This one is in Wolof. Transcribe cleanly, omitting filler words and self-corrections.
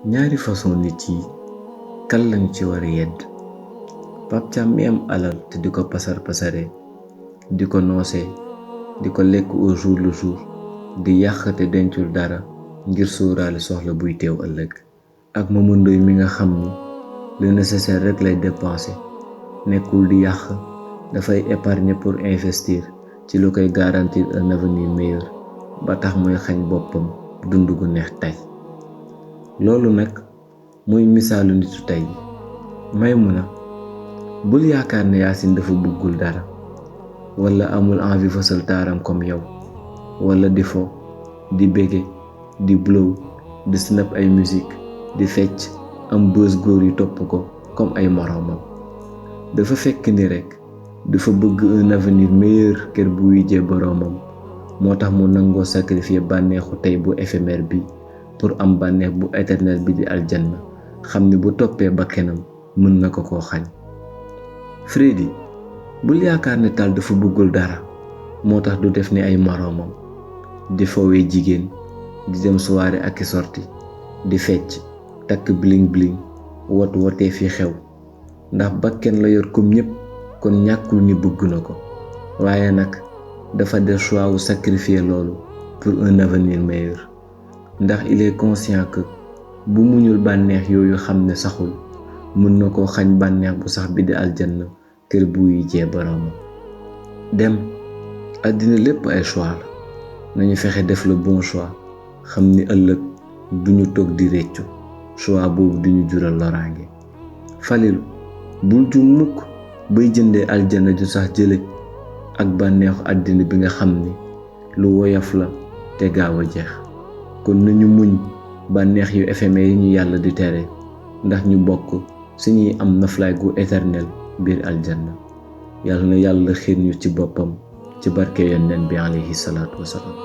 ñaari façon nit yi kan lañu ci war a yedd. Pape Thiam mi am alal te di ko pasar pasare, di ko noosee, di ko lekk au jour le jour, di yàq te dencul dara ngir sóoraale soxla buy teew ëllëg. ak Momo Ndoye mi nga xam ni le nécessaire rek lay dépenser, nekkul di yàq, dafay épargner pour investir ci lu koy garantir un avenir meilleur ba tax muy xañ boppam dund gu neex tey. loolu nag mooy misaalu nitu tey Maymuna. bul yaakaar ne Yacine dafa bëggul dara wala amul envie fësal taaram comme yow, wala di fo, di bége, di blow, di snap ay musique, di fecc am bës góor yi topp ko comme ay moroomam. dafa fekk ni rekk dafa bëgg un avenir meilleur kër bu wujjee boroomam, moo tax mu nangoo sacrifier bànneexu tey bu éphémère bi pour am bànneex bu éternel bi di aljanna, xam ni bu toppee bakkenam mën na ko koo xañ. Freddy, bul yaakaar ne Tall dafa bëggul dara moo tax du def ni ay moroomam, di fowee jigéen, di dem soirée ak i sorti, di fecc, takk bling bling, wotee fi xew, ndax bakken la yor comme ñépp, kon ñàkkul ni bëgg na ko, waaye nag dafa def choix wu sacrifier loolu pour un avenir meilleur, ndax il est conscient que bu muñul bànneex yooyu xam ne saxul, mën na koo xañ bànneex bu sax bi di aljanna kër buy jee boroomam. dem àddina lépp ay choix la, nañu fexe def le bon choix, xam ni ëllëg duñu toog di réccu choix boobu duñu jural loraange. Falilu, bul ju mukk bay jëndee aljanna ju sax jële ak bànneexu àddina bi nga xam ni lu woyof la te gaaw a jeex. kon nañu muñ bànneex yu éphémère yi ñu yàlla di tere, ndax ñu bokk suñuy am noflaay gu éternel biir aljanna. yàlla na yàlla xiir ñu ci boppam ci barke yonent bi alayhi salaatu wasalaam.